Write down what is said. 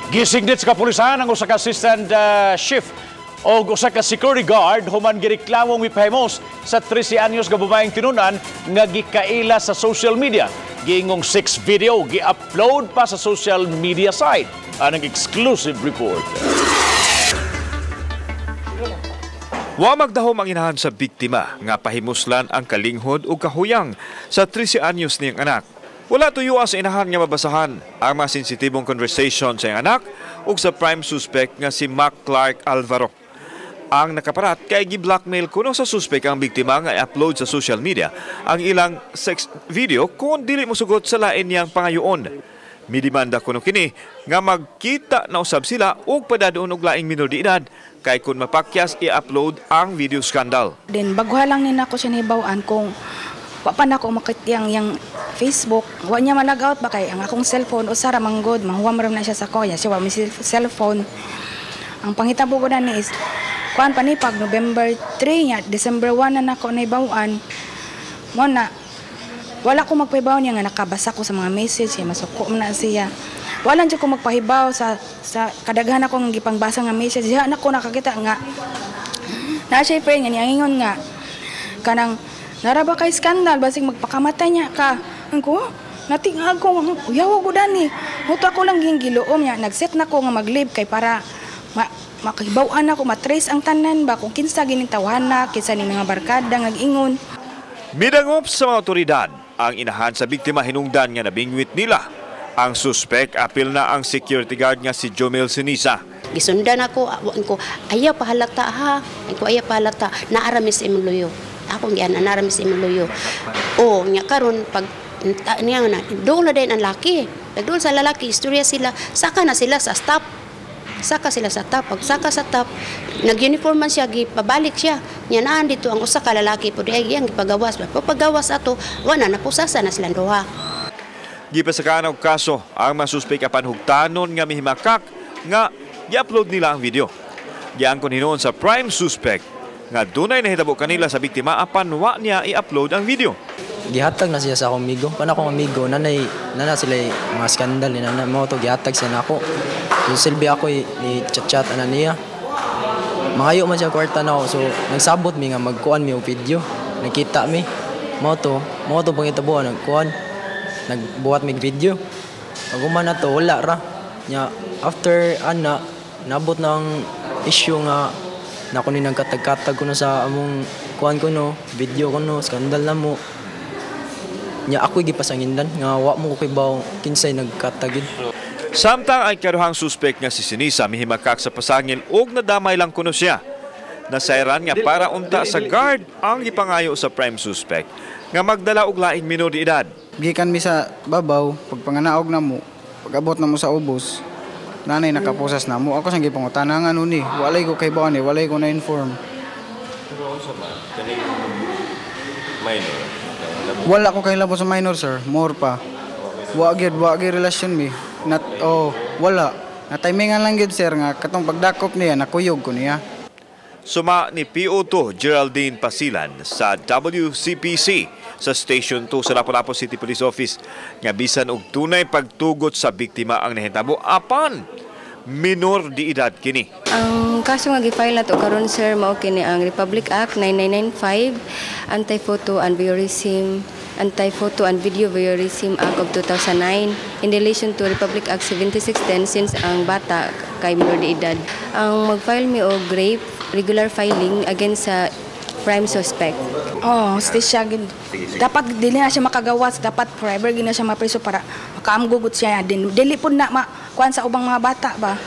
Gisinggit sa kapulisan ang usa ka assistant chief o usa ka security guard human gireklamong mipahimos sa 13 anyos nga babaeng tinunan nga gikaila sa social media. Giingong sex video gi-upload pa sa social media site. Anang exclusive report. Wa magdahom ang inahan sa biktima nga pahimuslan ang kalinghod o kahuyang sa 13 anyos niyang anak. Wala tuyo sa inahan nga mabasahan ang mga sensitibong conversation sa iyang anak ug sa prime suspect nga si Mac Clark Alvaro. Ang nakaparat kay gi-blackmail kuno sa suspect ang biktima nga i-upload sa social media ang ilang sex video kung dili mosugot sa lain niyang pangayoon. Midemanda kuno kini nga magkita na usab sila ug padadoon og laing minor de edad kay kun mapakyas i-upload ang video scandal. Then baguha lang ni nako siya nahibaw-an kung wa pa nako makit yang Facebook, wa niya malagout ba kay ang akong cellphone usa ra man gud, mahuwam ra na siya sa ko, siya wa may cellphone. Ang panghitabo ko na ni is kuan pa ni pag November 3 niya, December 1 na nako nahibaw-an. Mo na wala ko magpahibaw niya nga nakabasa ko sa mga message, masuko man na siya. Wala jud ko magpahibaw sa kadaghan akong gipangbasa nga message. Diha na ko nakakita nga na siya friend nga niangingon nga kanang naraba kay skandal basig magpakamatay niya ka. Ang ko natingag ko uyaw ko dani. Huto ako lang ging giluom niya, nagset na ko nga mag-leave kay para makahibaw-an ako, matrace ang tanan ba kung kinsa gining tawhana, kinsa ning mga barkada nga ingon. Midangop sa mga otoridad ang inahan sa biktima hinungdan nga nabingwit nila. Ang suspek apil na ang security guard nga si Jomel Sinisa. Gisundan ako, ko ayaw pahalata ha. Ko ayaw pahalata, naara mis imong luyo. Ako gian naara mis imong luyo. O nya karon pag niya na dool na din ang laki. Pag dool sa lalaki, istorya sila, saka na sila sa stop. Saka sila sa top. Pag saka sa top, nag-uniform man siya, gipabalik siya. Nya naan dito ang usa ka lalaki po diay iyang gipagawas. Pagpagawas ato, wala na pusasa na silang duha. Gipasakaan og kaso ang masuspek apan hugtanon nga mihimakak nga gi-upload nila ang video. Giangkon hinuon sa prime suspect nga dunay nahitabo kanila sa biktima apan wa niya i-upload ang video. Gihatag na siya sa akong amigo. Pan akong amigo, nanay, nana sila mga skandal, nana mo to gihatag siya nako. So silbi ako ni chat-chat ana niya. Mangayo man siya kwarta na ako. So nagsabot mi nga magkuan mi og video. Nagkita mi. Mo to pangitabuan nagkuan. Nagbuhat mig video. Pag human na to wala ra. Nya after ana nabot na ang issue nga nako ni nagkatag-katag ko na sa among kuan ko no, video ko no, skandal na mo. Nya ako'y gipasangindan nga wa mo ko kibaw kinsay nagkatagid. Samtang ay karuhang suspek nga si Sinisa mihimakak sa pasangil ug nadamay lang kuno siya. Nasayran nga para unta sa guard ang gipangayo sa prime suspect nga magdala og laing minor de edad. Gikan mi sa babaw, pagpanganaog na mo, pag-abot na mo sa ubos, nanay nakapusas na mo. Ako sang gipangutana nga ano ni, walay ko kay ni, walay ko na-inform. Pero unsa man kaning minor? Wala ko kahilabot sa minor, sir, more pa. Wa gyud relasyon mi. Nat oh, wala. Na timingan lang gyud, sir, nga katong pagdakop niya nakuyog ko niya. Suma ni PO2 Geraldine Pasilan sa WCPC sa Station 2 sa Lapu-Lapu City Police Office nga bisan og tunay pagtugot sa biktima ang nahitabo apan minor di edad kini. Ang kaso nga gi-file nato karon, sir, mao kini ang Republic Act 9995, Anti-Photo and Voyeurism Anti-Photo and Video Voyeurism Act of 2009 in relation to Republic Act 7610 since ang bata kay minor de edad. Ang mag-file mi og rape, regular filing against sa prime suspect. Oh, hostisya gid. Dapat dili na siya makagawas, dapat forever gid na siya mapriso para makaamgugot siya din. Dili pud na ma kuan sa ubang mga bata ba.